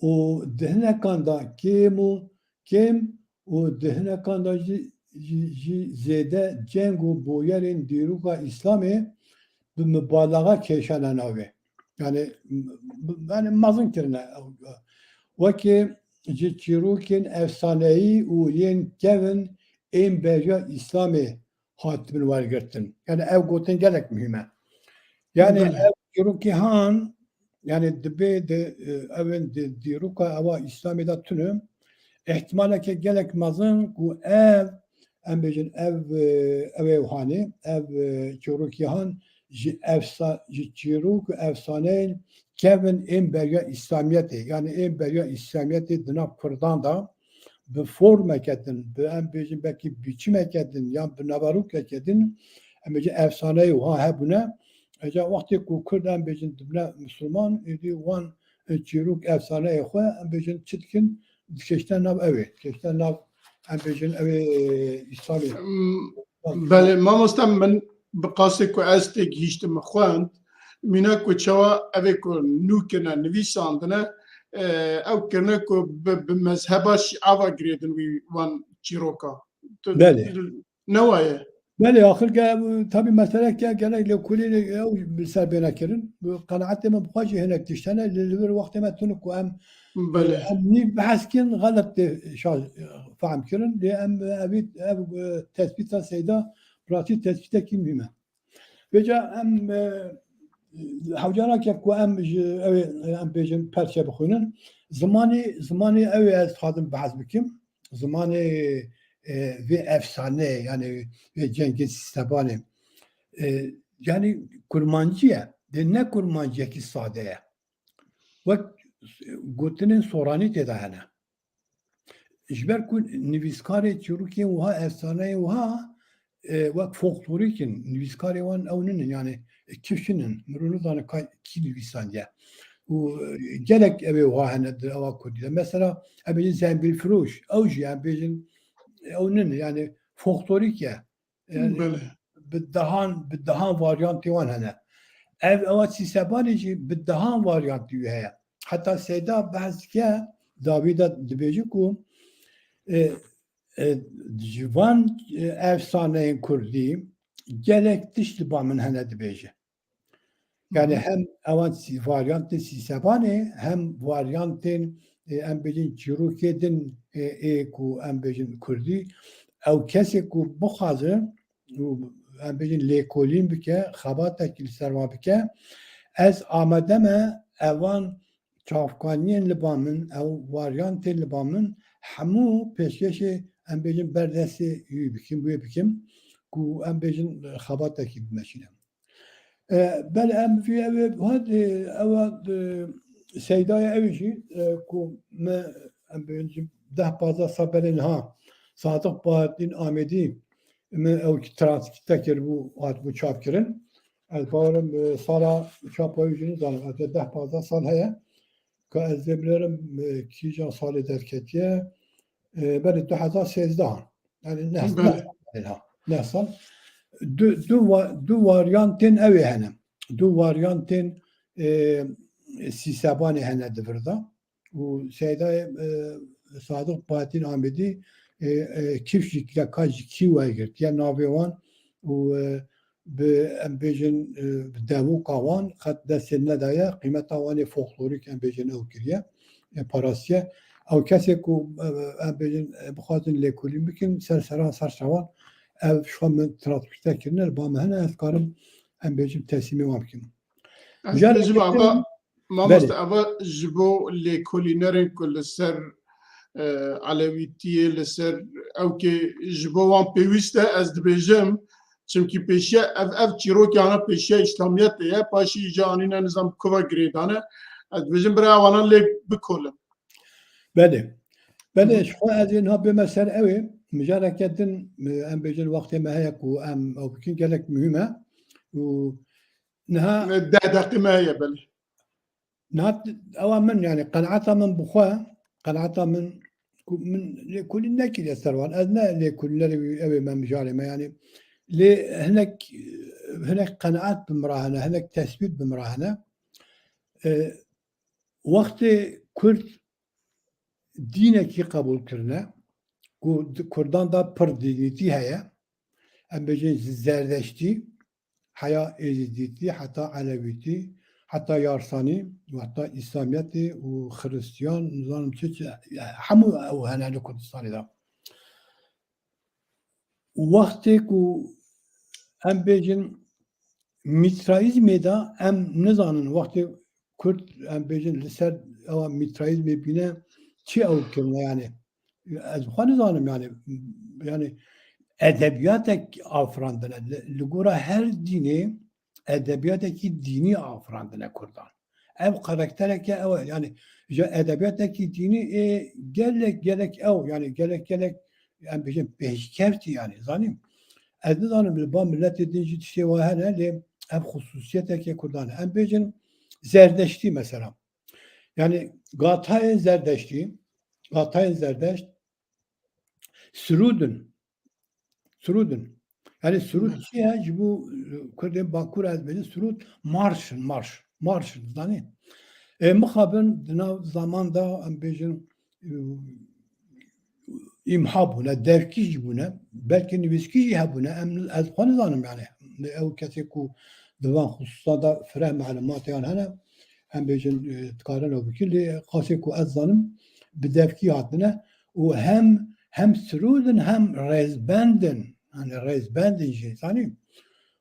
û di hinekan de kêm û kêm û di hinekan de jî, jî, jî zêde ceng û bûyerên dîroka Îslamê bi mubalaxa kêşane navê. Yani, m-, yani mezin kirine. Wekî ji çîrokên efsaneyî û yên kevin ên beriya Îslamê hatibin wergirtin. Yani ev gotin gelek muhîm e. Yani Belê. Ev çîrokî han, yani dibê di, e, ev ên di dîroka ewa Îslamê de tune, ihtimaleke gelek mezin ku ev, em bêjin ev, e, ew ê hanê, ev, e, çîrokî han ji efsa-, ji çîrok û efsaneyên kevin ên beriya Îslamiyetê, yani ên beriya Îslamiyetê di nav Kurdan de bi formeke din, bi em bêjin belkî biçimeke din yan bi naverokeke din, em bêjin efsaneyê wiha hebûne. Eca wextê ku Kurd em bêjin dibine Misilman, êdî wan, e, çîrok efsaneyê xwe em bêjin çi dikin, dikiştine nav ew ê, dikiştine nav em bêjin ew ê, e, Îslamê. M-, belê, mamoste, min bi qasê ku ez têgihîştim, min xwend, mîna ku çawa ev ê ku nû kirine, nivîsandine, e, ew kirine ku bi, bi mezheba Şîa ve girêdin wî wan çîroka. Tu Belê. Ne waye? Belê, axir ke, tabî meseleke gelek lêkolînê ew bi ser bêne kirin. Bi qenaetê min bi xwe jî hinek tişt hene, lê li vir wextê me tune ku em, Belê. Em nîv behs kirin, xelet tê şa-, fehm kirin. Lê em, evî, ev, e, tespîta Seyda, bi rastî tespîtekî muhîm e. Vêca em, e, hewcanake ku em ji, ew ê, em bêjin perçe bixwînin. Zimanê, zimanê ew ê ez dixwazim behs bikim. Zimanê, e, vê efsane, yani vê cengê Sîsebanê. E, yani kurmancî ye. Dê ne kurmanciyekî sade ye. Wek gotinên soranî tê de hene. Ji ber ku nivîskarê çîrokên wiha, efsaneyên wiha, e, wek folklorîk in. Nivîskarê wan ew nînin, yani, e, kifşin in. Mirov nizane ka-, kî nivîsandiye. Û, e, gelek ew ê wiha hene di ewa kurdî de. Mesela, em bêjin Zembîlfiroş, ew jî, em bêjin, ew nînin, yani, folklorîk e. Yani, Belê. Bi dehan, bi dehan varyantê wan hene. Ev, ewa Sîsebanê jî bi dehan varyantê wî heye. Heta Seyda behs dike, dawî de dibêje ku, e, e, ji van, e, efsaneyên kurdî gelek tişt li ba min hene dibêje. Yani Hı hı. Hem ewan sî-, varyantê Sîsebanê, hem varyantên, e, em bêjin çîrokê din, e, ê ku em bêjin kurdî, ew kesê ku bixwaze û em bêjin lêkolîn bike, xebatekî li ser wan bike, ez amade me evan çavkaniyên li ba min, ew varyantên li ba min, hemû pêşkêşê em bêjin berdestê wî bikim, wê bikim, ku em bêjin, e, xebatekî bimeşîne. E, belê em vî ew ê hat, e, ewa, e, Seydaya ew jî, e, ku me, em bêjin deh pazdeh sal belê niha Sadiq Bahattin Amêdî min ew transkrîpte kiribû, hatibû çapkirin. Ez bawerim, e, sala çapa wî jî nizanim, ez ê deh pazdeh sal heye. Ka ez dê bilerim, e, kîjan salê derketiye. E, belê du hezar sêzdeh. Yani neh-, Belê. Neh-, ha, neh sal. Du, du, va-, du varyantên ew ê hene. Du varyantên, e, Sîsebanê hene di vir de. Û Seydayê, e, Sadiq Bahattin Amedî, e, e, kifşîk ya ka ji kî wergirtiye navê wan û, e, bi, em bêjin, e, bi devoka wan qet destê nedaye, qîmeta wan ê folklorîk em bêjin ew kiriye, e, parastiye. Ew kesê ku, e, em bêjin, e, bixwazin lêkolîn bikin, ser seran ser çavan ev ji xwe min transporte kirine, li ba min hene, ez karim em bêjin teslîmê wan bikim. Ez Mijareke dibêjim, ava, din, mamoste, belê. Ava ji bo lêkolînerên ku li ser, e, elewîtiyê, li ser ewkê ji bo wan pêwîst e, ez dibêjim, çimkî pêşiya ev, ev çîrokê ana pêşiya îslamiyetê ye, paşî îca anîne nizam ku ve girêdane. Ez dibêjim bira wana lê bikolin. Belê. Belê, Hı hı. Ji xwe ez ê niha bême ser ew ê, mijareke din, e, em bêjin wextê me heye ku em ew bikin gelek muhîm e. Û niha Ne, deh deqî me heye, belê. Niha ewa min, yani qenaeta min bi xwe, qenaeta min ku min lêkolîn nekiriye ser wan. Ez ne lêkolînerê wî, ew ê me mijarê me, yani lê hinek, hinek qenaet bi min re hene, hinek tesbît bi min re hene. E, wextê Kurd dînekî qebûl kirine, ku di Kurdan de pir dînîtî heye, em bêjin ji Zerdeştî, heya Êzidîtî, heta Elewîtî, heta Yarsanî û heta Îslamiyetê û Xiristiyan, nizanim çi çi, hemû ew hene li Kurdistanê de. Wextê ku em bêjin Mîtraîzmê de em nizanin, wextê Kurd, em bêjin, li ser ewa Mîtraîzmê bîne, çi ew kirine, yani? Ez xwe nizanim, yani, yani, edebiyatek afirandine. Li, li gora her dînê edebiyatekî dînî afirandine Kurdan. Ev karaktereke ew e, yani, ji edebiyatekî dînî ê gelek, gelek ew, yani, gelek, gelek, em bêjin, pêşkeftî, yani, zanî. Ez nizanim li ba miletê din jî tiştê wa hene, lê ev xusûsiyeteke Kurdan e. Em bêjin Zerdeştî mesela. Yani gatayên Zerdeştî, gatayên Zerdeşt sirûd in. Sirûd in. Yani sirûd Hı. çi ye? Ji bo, e, Kurdên Bakur ez bêjim, sirûd marş in, marş. Marş in, zanî. Ê, mixabin di nav zaman de em bêjin, e, îmha bûne, devkî jî bûne, belkî nivîskî jî hebûne, em, ez xwe nizanim yani. Ew kesê ku di van xisûsan de fireh malûmatê wan hene, em bêjin, e, dikarin ew bikin, lê qasê ku ez zanim, bi devkî hatine û hem, hem sirûd in, hem rêzbend in. Yani rêzbend in jî, zanî.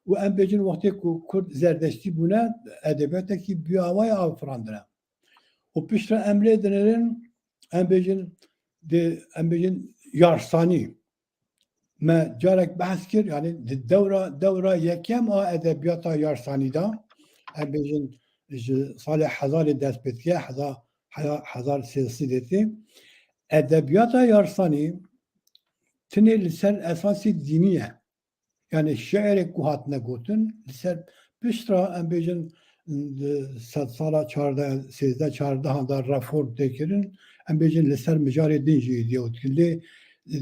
Û em bêjin wextê ku Kurd zerdeştî bûne, edebiyatekî bi awayê afirandine. Û piştre em lê dinêrin, em bêjin, di, em bêjin Yarsanî. Me carek behs kir, yani di dewra, dewra yekem a edebiyata Yarsanî de, em bêjin ji salê hezarê dest pê dike, heza-, heza-, hezar sê sed dê tê. Edebiyata Yarsanî tinê li ser esasê dînî ye. Yani şiirê ku hatine gotin, li ser piştre em bêjin, di sedsala çardeh, sêzdeh çardehan de reform tê kirin, em bêjin li ser mijarê din jî êdî ew dikin. Lê, e,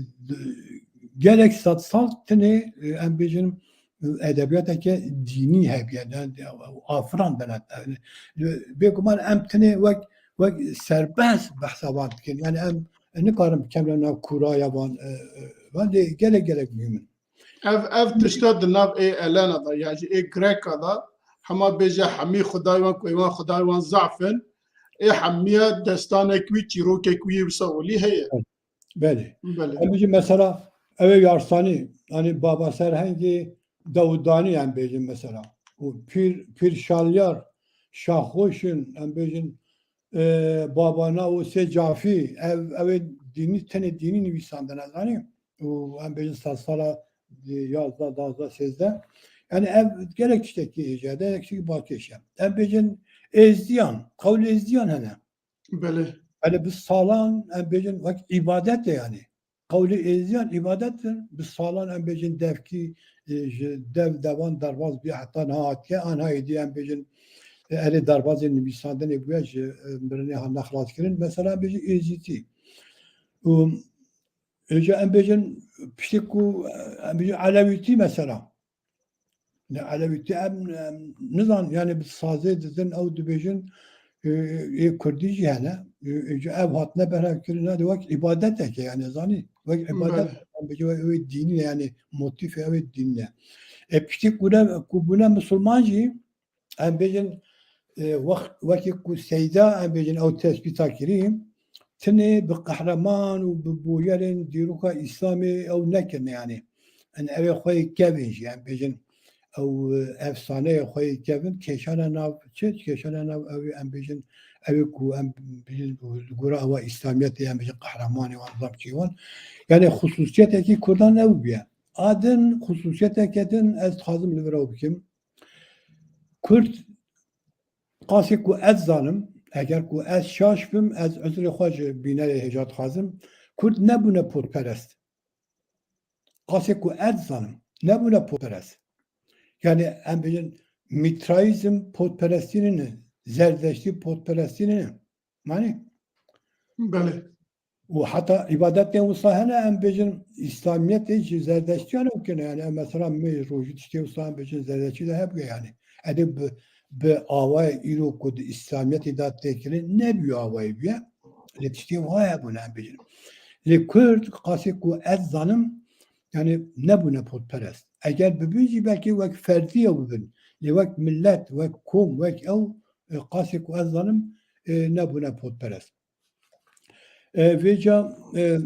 gelek sedsal tinê, e, em bêjin, e, edebiyateke dînî hebiye, yani, afirandine. Yani, bêguman em tinê wek, wek serbest behsa wan dikin. Yani em nikarin bikevine nav kûraya wan, e, e, wan lê gelek, gelek muhîm in. Ev, ev tişta di nav ê Elena de, ya jî ê Greka de, hema bêje hemî xwedayê wan ku ê wan xwedayê wan zaf in, ê hemiya destanek wî, çîrokek wî yê wisa olî heye. Belê. Belê. Em bêjin mesela, ew ê Yarsanî, yani Baba Serhengê Dawudanî em bêjin mesela. Û Pîr, Pîr Şalyar, Şahxweş in, em bêjin, e, Baba Nao Sê Cafî, ev, ew ê dînî, tenê dînî nivîsandine, zanî? Û em bêjin sedsala, e, yazdeh, dazdeh, sêzdeh. Yani ev gelek tiştekî hêja, gelek tiştekî balkêş e. Em bêjin Êzdiyan, qewlê Êzdiyan hene. Belê. Yani bi salan, em bêjin wek îbadet e yani. Qewlê Êzdiyan îbadet in, bi salan em bêjin devkî, e, ji dev devan derbas bûye heta niha hatiye, anha êdî em bêjin, e, erê derbazên nivîsandinê bûye ji, e, mirinê hatine xelaskirin. Mesela em bêjin Êzîtî. Û, e, ji em bêjin, piştî ku, e, em bêjin Elewîtî mesela. Ne Elewîtî em, em nizan, yani bi sazê didin, ew dibêjin, e, ê Kurdî jî hene. E, e, ev hatine berhevkirin, hadi wek îbadetek e, yani zanî, wek îbadet, Belê. em bêjin wek ew ê dînî ne, yani motîfê ew ê dînî ne. E, piştî ku ne, ku bûne misilman jî, em bêjin, e, wext, wekî ku Seyda, em bêjin, ew tespîta kirî, tinê bi qehreman û bi boyerên dîroka Îslamê ew nekirine, yani. En ew ê xwe yê kevin jî, em bêjin, ew, e, efsaneyê xwe yê kevin, kêşane nav çi? Kêşane nav ew ê, em bêjin, ew ê ku em bêjin, li gora ewa Îslamiyetê, em bêjin, qehremanê wan, nizam çi wan. Yani xusûsiyetekî Kurdan ew bûye. A din, xusûsiyeteke din ez dixwazim li vir ew bikim. Kurd, qasê ku ez zanim, eger ku ez şaş bim, ez uzrê xwe ji bînerê hêja dixwazim, Kurd nebûne potperest. Qasê ku ez zanim, nebûne potperest. Yani em bêjin, Mîtraîzm potperestî nîne, Zerdeştî potperestî nîne. Manî? Belê. Û heta îbadetên wisa hene, em bêjin, Îslamiyetê ji Zerdeştiyan ew kene. Yani em mesela me rojî tiştê wisa em bêjin Zerdeştî de hebûye yani. Edê bi, bi awayê îro ku di Îslamiyetê de tê kirin, ne bi awayê bûye. Lê tiştê wiha hebûne em bêjin. Lê Kurd, qasê ku ez zanim, yani nebûne potperest. Eger bibin jî belkî wek ferdî ew bibin. Lê wek millet, wek kom, wek ew, e, qasê ku ez zanim, e, nebûne potperest. E, vêca, e,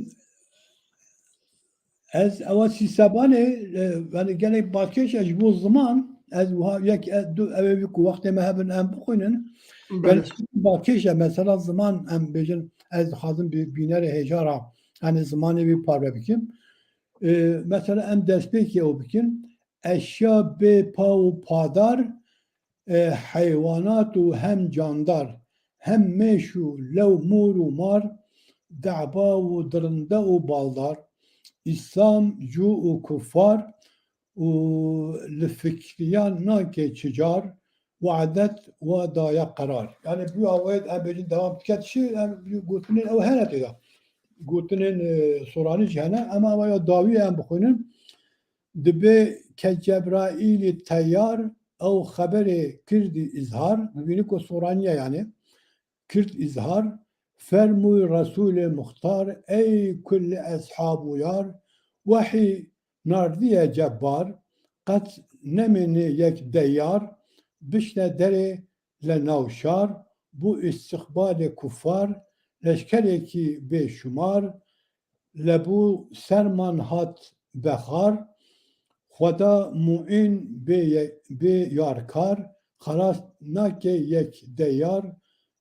ez ewa Sîsebanê, e, yani gelek balkêş e ji bo ziman, ez wiha yek, e, du, ew ê ku wextê me hebin em bixwînin. Belê. Yani balkêş e, mesela ziman em bêjin, ez dixwazim bi bînerê hêja re, yani zimanê wî parve bikim. E, mesela em destpêkê ew bikin. Eşya bê pa û padar, e, heywanat û hem candar, hem mêş û lew mor û mar, deba û dirinde û baldar, Îslam, cû û kuffar û li fikriyan nake çi car, we'det wa daye qerar. Yani bu awayet em bêjin devam dike, tişî em gotinên ew hene tê de. Gotinên, e, soranî jî hene, ama ewa ya dawî em bixwînin. Dibê ke Cebraîlî teyar, ew xeberê kirdî îzhar, dibînî ku soraniye yani, kird îzhar, fermûy Resûlê Muxtar, ey kulli eshab û yar, wehî nardiye cebbar, qet nemênê yek deyar, bişne derê le nav şar, bû îstiqbalê kuffar, leşkerekî bêşumar, lebû serman hat bexar, Xweda muîn bê ye-, bê yarkar, xelas nake yek deyar,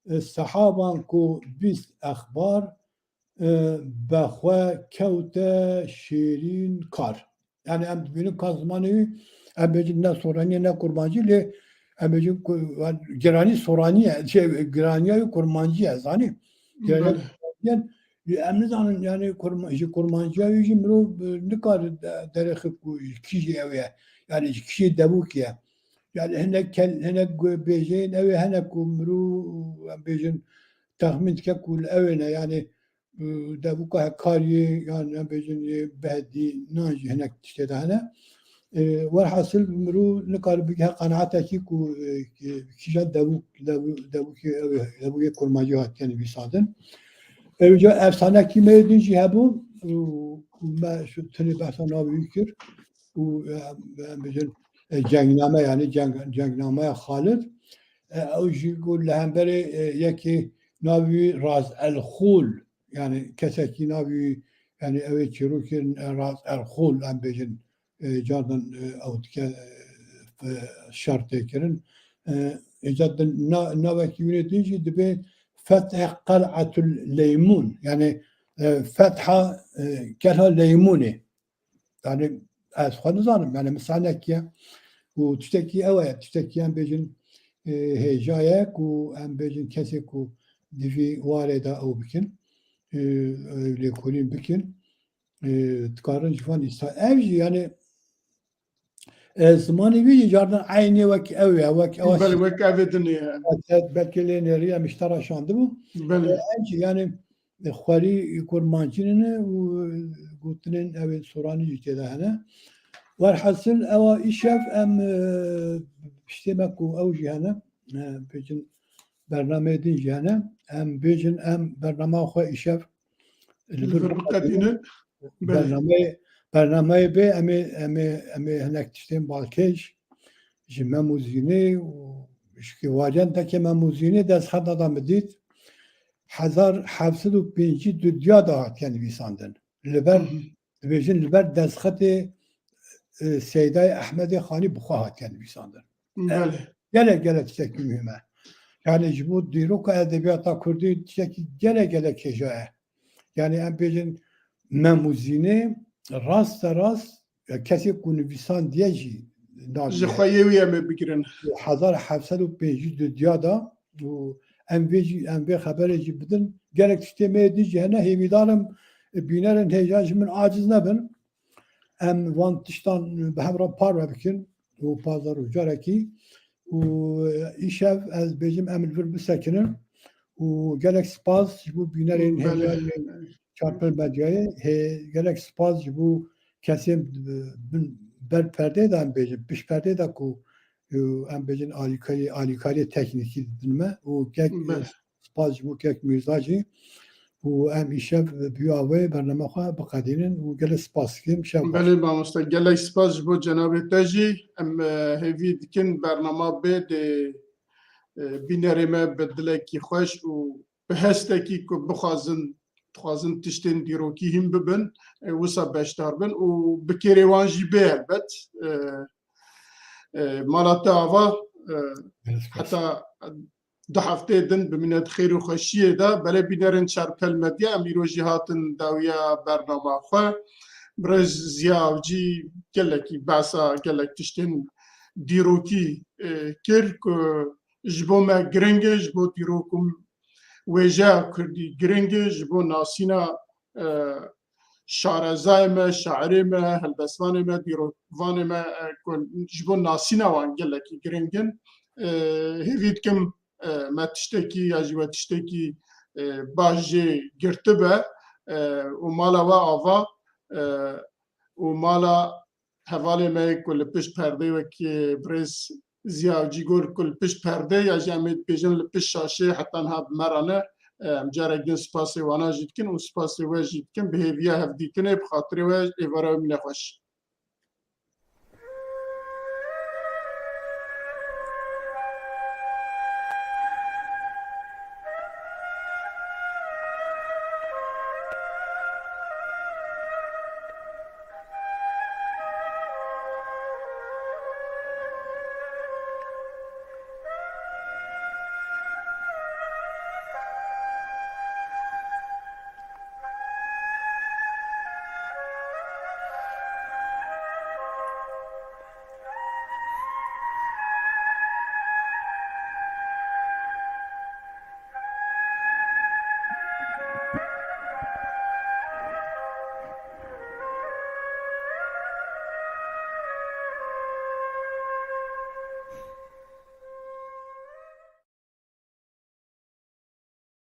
e, sehaban ku bîst exbar, e, be xwe kewte şêrîn kar. Yani em dibînin ka zimanê wî, em bêjin ne soranî ye, ne kurmancî, lê em bêjin ku, yani giranî soranî ye, şey, giraniya wî kurmancî ye, zanî? Giraniya Belê. Kurmancî ye. Lê em nizanin, yani kurma-, ji kurmanciya wî jî mirov, e, nikare de-, derêxe ku ji kî jî ew ye. Yani ji kî jî devûk ye. Yani hinek kel-, hinek gu-, bêjeyên ew ê hene ku mirov, em bêjin, texmîn dike ku li ew ê ne. Yani, e, devûka Hekariyê yan em bêjin ê Behdî nan jî hinek tiştê de hene. E, werhasil mirov nikare bigihe qenaetekî ku, e, ki-, kîjan devûk, devû-, devûkê ew ê, devûkê kurmancî hatiye nivîsandin. Ew ca efsanekî me yê din jî hebû, û, û me şu tenê behsa navê wî kir. Û, e, em bêjin, e, cengname, yani ceng-, cengnameya Xalid. E, ew jî ku li hemberê, e, yekê navê wî Raz el Xûl, yani kesekî navê wî, yani ew ê çîrokên, e, Raz el Xûl, em bêjin, e, cardan, e, ew dike, e, şer tê kirin. E, êca din na-, navekî wî din jî dibê Fethê Qel'etul Leymûn, yani, e, fetha, e, kelha Leymûnê. Yani ez xwe nizanim, yani misalekî ye. Û tiştekî ew e, tiştekî em bêjin, e, hêja ye ku em bêjin kesê ku divî warê de ew bikin, e, e, lêkolîn bikin, e, dikarin ji van îsa-, ev jî yani, e, zimanê wî jî cardan eynê wek ew e, wek ew e. Belê, wek ev ê dinê ye. Belkî lê nêrî em ji te re şandibû. Belê. E, ev jî yani, e, xwerî kurmancî nîne û, e, gotinên ew ên soranî jî tê de hene. Werhasil ewa îşev em, e, piştê me ku ew jî hene, e, bêjin bernameyê din jî hene. Em bêjin em bernama xwe îşev li vir biqedînin. Bernameyê, bernameyê bê em ê, em ê, em ê hinek tiştên balkêş ji Mem û Zînê û ji kêwaciyên tekê Mem û Zînê destxeta da min dît. Hezar heft sed û pêncî û du diya de hatiye nivîsandin. Li ber, dibêjin li ber destxetê, e, Seydayê Ehmedê Xanî bi xwe hatiye nivîsandin. Belê. Gelek, gelek tiştekî muhîm e. Yani ji bo dîroka edebiyata kurdî tiştekî gelek, gelek hêja ye. Yani em bêjin Mem û Zînê raste rast, e, kesê ku nivîsandiye jî nabîne. Ji xweyê wî em ê bigirin. Hezar heft sed û pêncî û du diya da û em vê jî, em vê xeberê jî bidin. Gelek tiştê me yê din jî hene, hêvîdar im, e, bînerên hêja ji min aciz nebin. Em van tiştan bi hev re parve bikin û pazar û carekî û, e, îşev ez bêjim em li vir bisekinin û gelek spas ji bo bînerên Belê. hêja yên Çarpel Medyayê, hê, gelek spas ji bo kesên bin ber perdê de em bêjin, pişt perdê de ku, e, em bêjin alîkarî-, alîkariyê teknîkî didin me û kek Belê. spas ji bo kek Mîrza jî û em îşev bi wî awayê bername xwe biqedînin û gelek spas dikim. Şev baş. Belê mamoste, gelek spas ji bo cenabê te jî. Em, e, hêvî dikin bernama bê dê, e, bînerê me bi dilekî xweş û bi hestekî ku bixwazin, dixwazin tiştên dîrokî hîn bibin, e, wisa beşdar bin û bi kêrê wan jî bê helbet. E, e, mala te ava, e, Gelek spas. heta du hefteyê din bimîne di xêr û xweşiyê de. Belê bînerên Çarpel Medya, em îro jî hatin dawiya bernama xwe. Birêz Ziya Avcî gelekî behsa gelek tiştên dîrokî, e, kir ku ji bo me giring e, ji bo dîrok û wêjeya kurdî giring e, ji bo nasîna, e, şarezayê me, şairê me, helbestvanê me, dîrokvanê me, e, ku ji bo nasîna wan gelekî giring in. E, hêvî dikim, e, me tiştekî ya jî we tiştekî, e, baş jê girtibe, e, û mala we ava, e, û mala hevalê me ku li pişt perdê wekî birêz Ziya Cîgor ku li pişt perdê ya jî em ê dibêjin li pişt şaşê heta niha bi me re ne. Em carek din spasê wana jî dikin û spasê we jî dikin. Bi hêviya hevdîtinê bi xatirê we êvara we bimîne xweş.